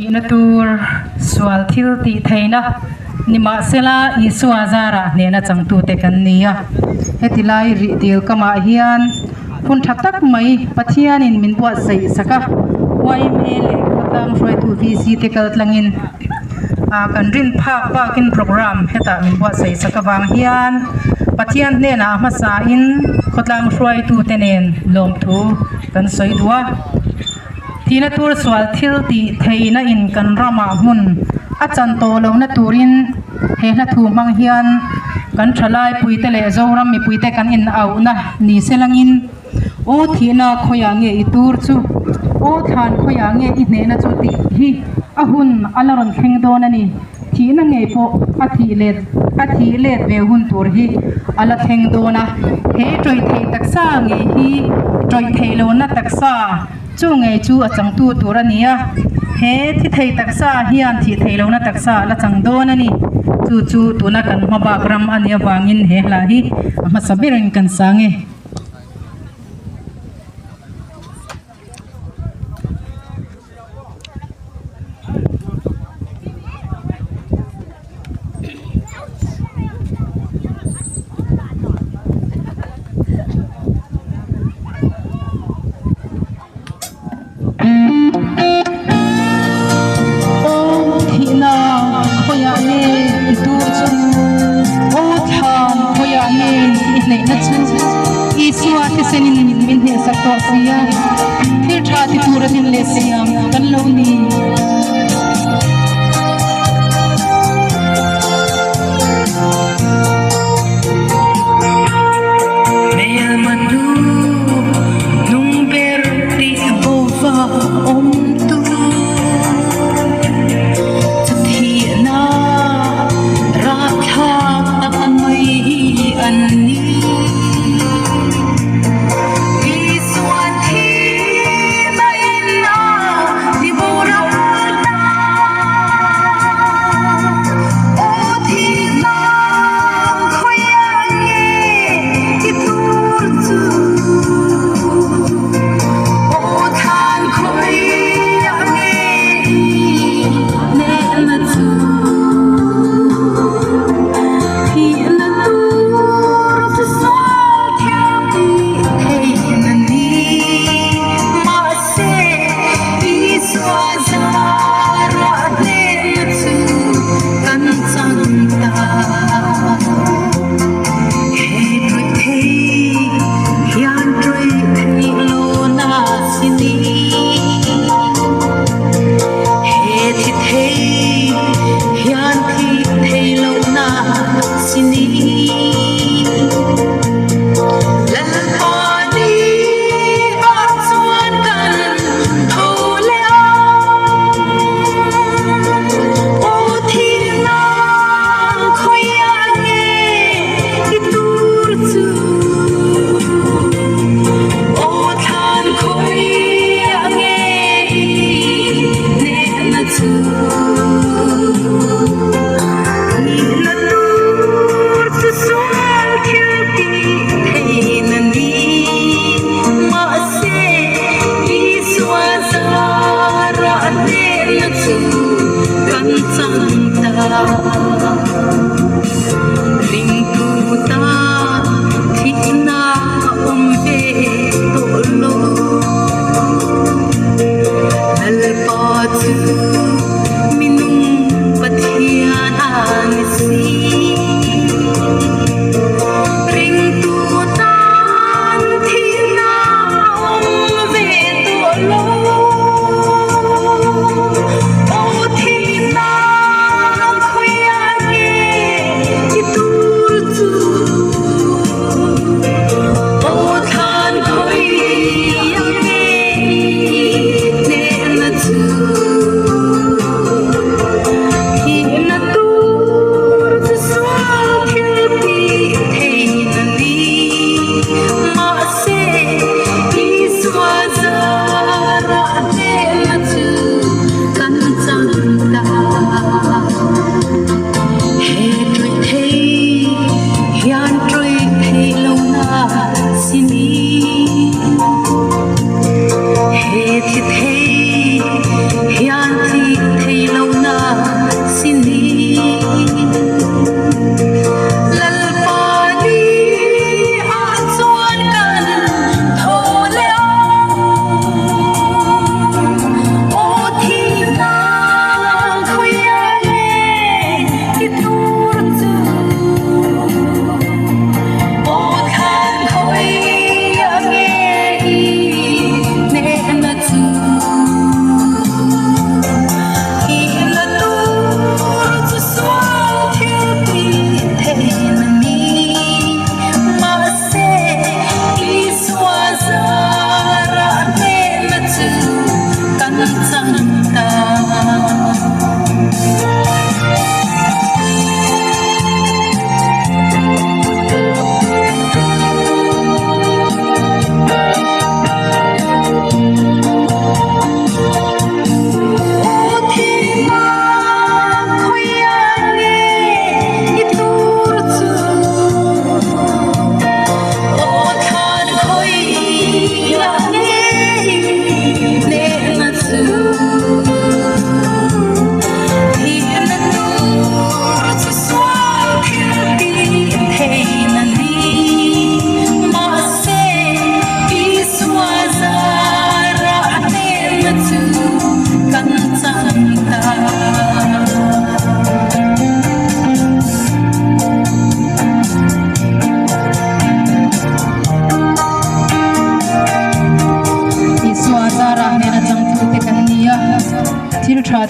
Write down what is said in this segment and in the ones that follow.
Tihna tur sual thil tih theihna nimahsela Isua zarah hnehna changtute kan ni a. Heti lai rih dil kamah hian hun tha tak mai Pathianin min buatsaih sak a, yma leh khawtlang hruaitu VC te kal tlangin kan rin phak bakin programme hetah min buatsaih sak avang hian Pathian hnenah a hmasain khawtlang hruaitute nen lawmthu kan sawi duh a. Thihna tur sual thil tih theihna in kan ramah hmun a chan tawh lohna turin he hla thu hmang hian kan thalai puite leh Zoram mipuite kan in auhna ni se langin Aw thihna khawiah nge i tur chu, aw thlan khawiah nge i hnehna chu tih hi a hun a la rawn thleng dawn a ni. Thihna ngei pawh a thih let a thih let ve hun tur hi a la thleng dawn a, he tawih theih taksa ngei hi tawih theih lohna taksa chu ngei chu a changtu tur a ni a, he thi thei taksa hian thih theih lohna taksa a la chang dawn a ni. Chu chu tuna kan hma bak ram a nih avangin he hla hi a hmasa berin kan sang e. Aw thihna khawiah nge i tur chu? Aw thlan khawiah nge i hneihna chu? Isua thisenin min hnehsak tawh si a, thil tha ti tura din leh siam kan lo ni.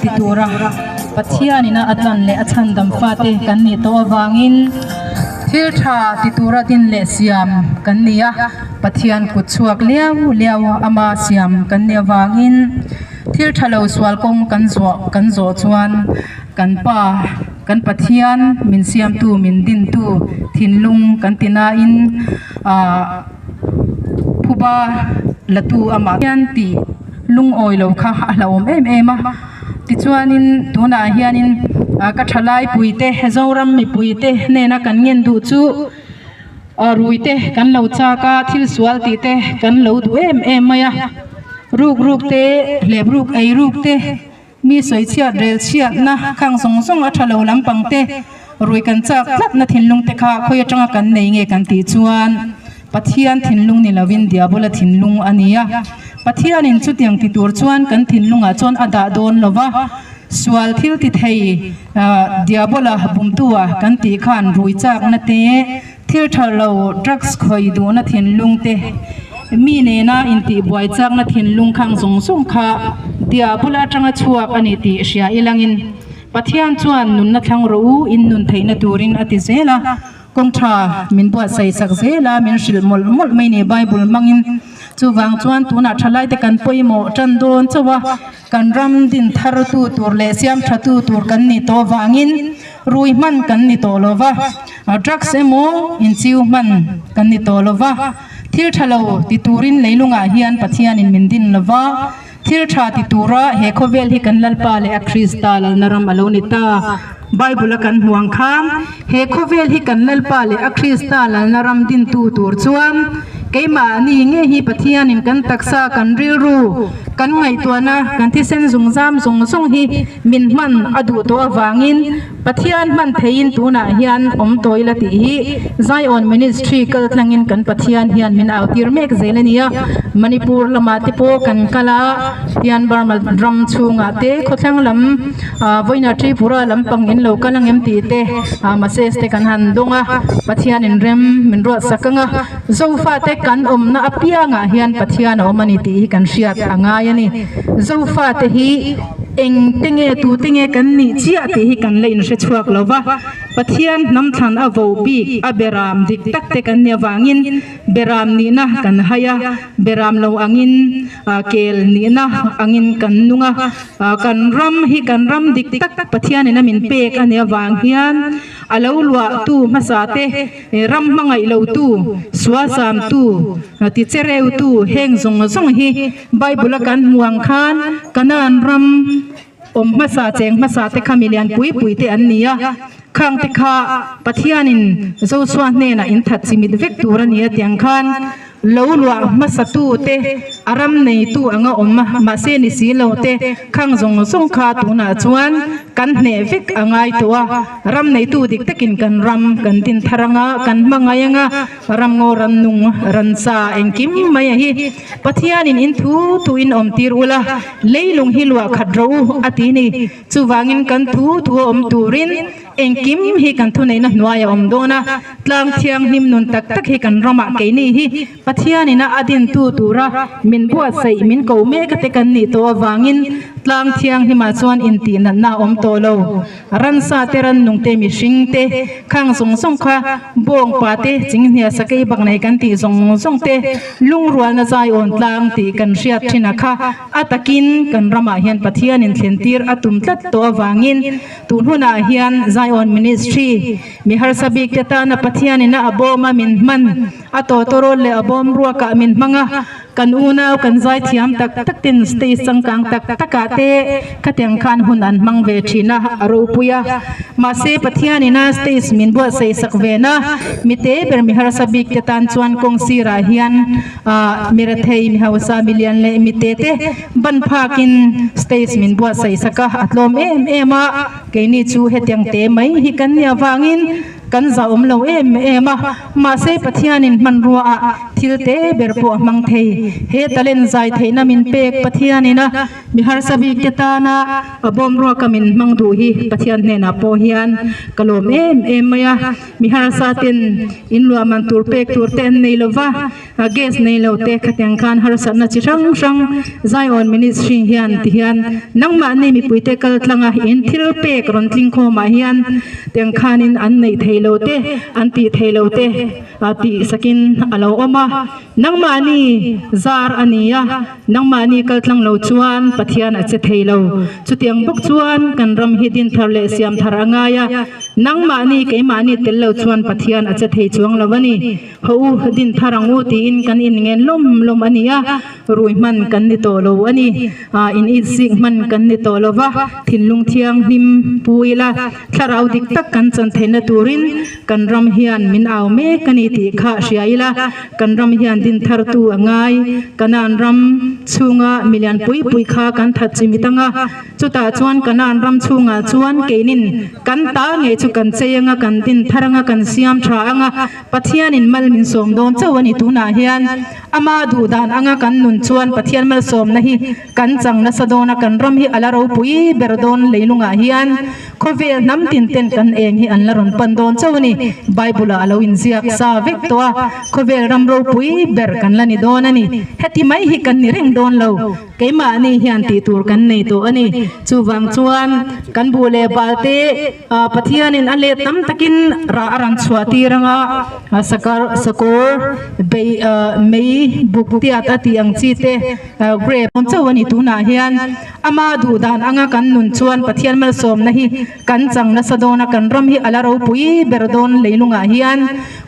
ti tura Pathianina a tlan leh a chhandam fate kan nih tawh avangin thil tha ti tura din leh siam kan ni a, Pathian kut chhuak liau liau ama siam kan nih avangin thil tha lo sual kawng kan zawh kan zawh chuan kan pa kan Pathian min siamtu min dintu thinlung kan ti nain ah phuba la tu amah hian tih lungawi lo kha a hlauhawm em em a tichuanin tunah hianin ah ka thalai pui te Zoram mipui te hnena kan ngen duh chu ah rui te kan lo chak a thil sual tih te kan lo duh em em mai a ruk ruk te hlep ruk ei ruk te. Mi sawi chhiat rel chhiatna khang zawng zawng a tha lo lampang te, rui kan chak tlatna thinlung te kha khawi atanga kan nei nge kan tih chuan Pathian thinlung ni lovin Diabola thinlung a ni a. Pathianin chutiang ti tur chuan kan thinlungah chuan a dah dawn lo va, sual thil ti thei Diabola bumtua kan tih khan rui chakna te, Thil tha lo, drugs khawi duhna thinlung te, mi nena intihbuai chakna thinlung khang zawng zawng kha diabul atanga chhuak a ni tih hria ilangin Pathian chuan nunna thlang rawh u, in nun theihna turin a ti zel a, kawng tha min buatsaih sak zel a, min hrilh mawlh mawlh mai ni Bible hmangin. Chuvang chuan tunah thalaite kan pawimawh tan dawn chauh a, kan ram din thar tu tur leh siam tha tu tur kan nih tawh vangin rui hman kan ni tawh lo va, drugs emaw inchiu hman kan ni tawh lo va, thil tha lo ti turin leilungah hian Pathianin min din lo va, thil tha ti tura he khawvel hi kan Lalpa leh a Krista lalna ram a lo ni ta. Bible a kan hmu ang khan he khawvel hi kan Lalpa leh a Krista lalna ram dintu tur chuan keimahni nge hi Pathianin kan taksa, kan rilru, kan ngaihtuahna, kan thisen zungzam zawng zawng hi min hman a duh tawh avangin Pathian hman theihin tunah hian awm tawh ila tih hi Zion Ministry kal tlangin kan Pathian hian min au tir mek zel a nia. Manipur lamah te pawh kan kal a, tian Burma ram chhungah te khawthlang lam Ah vawiina Tripura lampang in lo kal angem tih te ah message te kan han dawng a, Pathian in rem min ruat sak ang a, Zofa te kan awmna apiangah hian Pathian a awm a ni tih hi kan hriat a ngai a ni. Zofa te hi eng te nge tu te nge kan nih chiah tih hi kan la inhre chhuak lo va, Pathian hnam thlan a vo bik a beram dik tak te kan nih avangin beram nihna kan hai a, beram lo angin kel nihna angin kan nung a. Kan ram hi kan ram dik tak Pathianin a min pek a nih avang hian a lo luahtu hmasa te, ram hmangaih lotu, sualsamtu, tichereutu heng zawng zawng hi Bible a kan hmu ang khan Kanaan ram awm hmasa cheng hmasa te kha milian pui pui te an ni a, khang te kha Pathianin Joshua hnenah in that chimit vek tur a ni a tiang khan Lo luah hmasatu te, a ram neitu anga awm a, mahse ni si lo te, khang zawng zawng kha tunah chuan kan hneh vek a ngai tawh a, ram neitu dik takin kan ram kan din thar anga, kan hma ngai anga, ram ngaw ran nung ran sa engkim mai a hi. Pathianin in thu thu in awm tir ula, leilung hi luah khat rawh u a ti ni. Chuvangin kan thu thu a awm turin engkim hi kan thuneihna hnuai a awm dawn a, tlang thianghlim nun tak tak hi kan ramah keini hi Pathianin a a dintu tura min buatsaih min ko mek ate kan nih tawh avangin tlang thianghlimah chuan intihnatna a awm tawh lo. Ransa te rannung te mihring te khang zawng zawng kha bawngpa te chinghnia sakei bak nei kan tih zawng zawng te lungrualna zaiawn tlang tih kan hriat thin a kha. A takin kan ramah hian Pathianin thlentir a tum tlat tawh avangin tun hunah hian Zion Ministry mi harsa bik te tana Pathianin a bawm a min hman a tawtawrawl leh a bawm ruakah min hmang a, kan unau kan zaithiam tak tak ten stage changkang tak takah te khatiang khan hun an hmang ve thin a, a ropui a. Mahse Pathianin a stage min buatsaih sak ve na mi te ber mi harsa bik te tan chuan kawng sirah hian Ah mi rethei, mi hausa, mi lian leh mi te te ban phakin stage min buatsaih sak a, a tlawm em em a, keini chu hetiang te mai hi kan nih avangin kan zahawm lo em em a, mahse Pathianin hmanrua ah. Thil te ber pawh a hmang thei. He talent zai theihna min pek Pathianin a mi harsa bik te tana a bawm ruaka min hmang duh hi Pathian hnenah pawh hian ka lawm em em mai a. Mi harsa ten in luahman tur pek tur te an nei lova, gas nei lo te khatiang khan harsatna chi hrang hrang Zion Ministry hian ti hian nangmahni mipuite kal tlanga in thil pek rawn tling khawmah hian tiang khanin an neih thei lo te an tih thei lo te tih sakin a lo awm a. Nangmahni zar a ni a, nangmahni kal tlang lo chuan Pathian a che thei lo. Chutiang bawk chuan kan ram hi din thar leh siam thar a ngai a, nangmahni keimahni tel lo chuan Pathian a che thei chuang lo a ni. Haw u, din thar ang u tiin kan inngen lawm lawm a ni a, rui hman kan ni tawh lo a ni. In inzik hman kan ni tawh lo va, thinlung thianghlim pu ila thlarau dik tak kan chan theihna turin kan ram hian min au mek a ni tih kha hria ila, kan ram hian din thartu a ngai. Kanaan ram chhunga milian pui pui kha kan that chimit ang a, chutah chuan Kanaan ram chhungah chuan keinin kan ta ngei chu kan chei ang a, kan din thar ang a, kan siam tha ang a, Pathianin mal min sawm dawn chauh a ni. Tunah hian ama duh dan anga kan nun chuan Pathian malsawmna hi kan chang nasa dawn a, kan ram hi a la ropui ber dawn leilungah hian khawvel hnam tin ten kan eng hi an la rawn pan dawn chauh a ni. Bible ah a lo inziak sa vek tawh a, khawvel ram ropui ber kan la ni dawn a ni. Heti mai hi kan ni reng dawn lo. Keimahni hian tih tur kan nei tawh a ni. Chuvang chuan kan buh leh bal te Pathianin a let tam takin rah a rawn chhuah tir ang a, sakar sakawr bei mei buk tiat a tih ang chi te grape chauh a ni. Tunah hian ama duh dan anga kan nun chuan Pathian malsawmna hi kan chang nasa dawn a, kan ram hi a la ropui ber dawn leilungah hian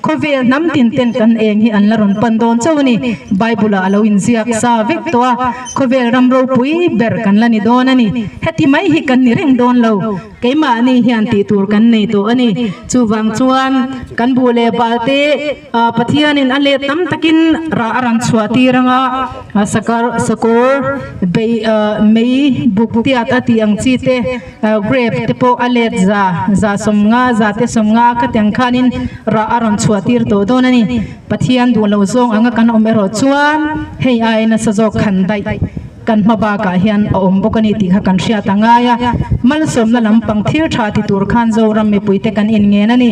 khawvel hnam tin ten kan eng hi an la rawn pan dawn chauh a ni. Bible ah a lo inziak sa vek tawh a, khawvel ram ropui ber kan la ni dawn a ni. Heti mai hi kan ni reng dawn lo, keimahni hian tih tur kan nei tawh a ni. Chuvang chuan kan buh leh bal te Pathianin a let tam takin rah a rawn chhuah tir ang a, sakar sakawr bei mei buk tiat a tih ang chi te, Grape te pawh a let za, za 50, za te 50 khatiang khanin rah a rawn chhuah tir tawh dawn a ni. Pathian duh lo zawng anga kan awm erawh chuan hei ai nasa zawk khan daih kan hma bakah hian a awm bawk a ni tih kha kan hriat a ngai a. Malsawmna lampang thil tha ti tur khan Zoram mipuite kan inngen a ni.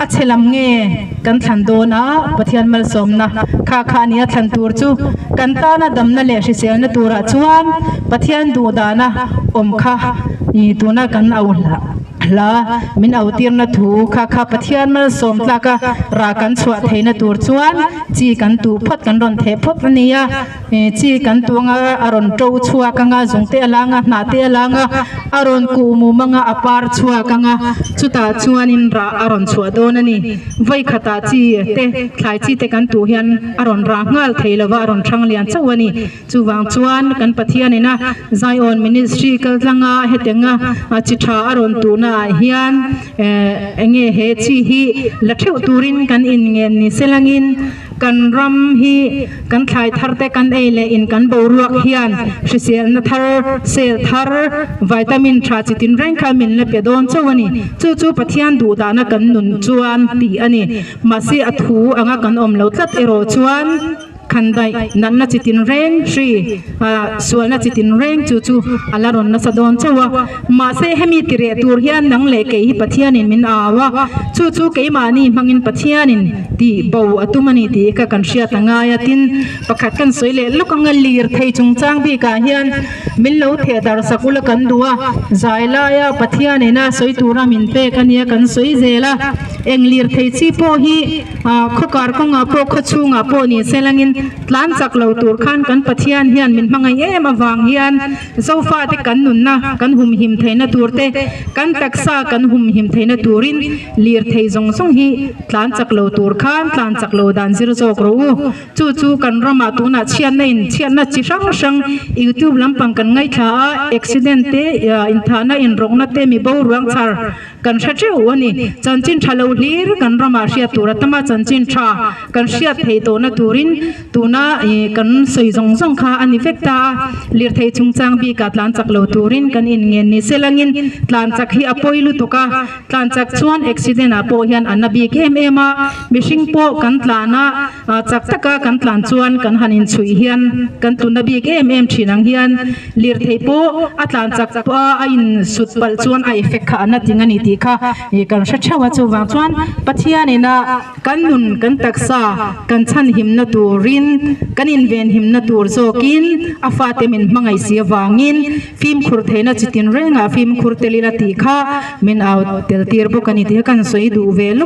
A chhe lam nge kan thlan dawn a, Pathian malsawmna kha kha a ni a thlan tur chu kan tana damna leh hriselna turah chuan Pathian duhdana awm kha tuna kan au hla min au tirna thu kha kha Pathian malsawm tlaka rah kan chhuah theihna tur chuan chi kan tuh phawt kan rawn theh phawt a ni a. Chi kan tuang a, a rawn to chhuak ang a, zungte a lang a, hnah te a lang a, a rawn kuh mum ang a, a par chhuak ang a, chutah chuanin rah a rawn chhuah dawn a ni. Vawi khatah chi te, thlai chi te kan tuh hian a rawn rah nghal thei lo va, a rawn thang lian chauh a ni. Chuvang chuan kan Pathianin a Zion Ministry kal tlang a, hetianga chi tha a rawn tuhna ah hian eng nge he chi hi la theuh turin kan inngen ni selangin, Kan ram hi kan thlai thar te kan ei leh in kan boruak hian hriselna thar, cell thar, vitamin tha chi tin reng kha min la pe dawn chauh a ni. Chu chu Pathian duh dahna kan nun chuan tih a ni. Mahse a thu anga kan awm lo tlat erawh chuan khan daih natna chi tin reng hri, sualna chi tin reng chu chu a la rawn nasa dawn chauh a. Mahse hemi ti reh tur hian nang leh kei hi Pathianin min au a, chu chu keimahni hmangin Pathianin tih bo a tum a ni tih kha kan hriat a ngai a. Tin, pakhat kan sawi leh lawk anga lirthei chungchang bikah hian min lo theh darh sak ula kan duh a, zai laia Pathianin a sawi tura min pek a nia kan sawi zel a. Eng lirthei chi pawh hi khawkar kawngah pawh khawchhungah pawh ni se langin tlan chak lo tur khan kan Pathian hian min hmangaih em avang hian Zofate kan nunna kan humhim theihna tur te, kan taksa kan humhim theihna turin lirthei zawng zawng hi tlan chak lo tur khan tlan chak lo dan zir zawk rawh u. Chu chu kan ramah tunah chhiatna in chhiatna chi hrang hrang youtube lampang kan ngaithla a, accident te, inthahna inrawkna te mi boruang chhar kan hre teuh a ni. Chanchin tha lo hlir kan ramah hriat tur a tam a, chanchin tha kan hriat theih tawhna turin. Tuna ih kan sawi zawng zawng kha a ni vek ta a, lirthei chungchang bikah tlan chak lo turin kan inngen ni se langin tlan chak hi a pawi lutuk a, tlan chak chuan accident ah pawh hian a na bik em em a, mihring pawh kan tlan a chak taka kan tlan chuan kan han inchhuih hian kan tlu na bik em em thin ang hian lirthei pawh a tlan chak a a insut palh chuan a effect kha a na ting a ni tih kha ih kan hre theuh a chuvang chuan Pathianin a Kan nun, kan taksa, kan chhanhimna turin, kan invenhimna tur zawkin a fate min hmangaih si avangin fimkhur theihna chi tinrengah fimkhur tel ila tih kha min au tel tir bawk a ni tih kha kan sawi duh ve lawk.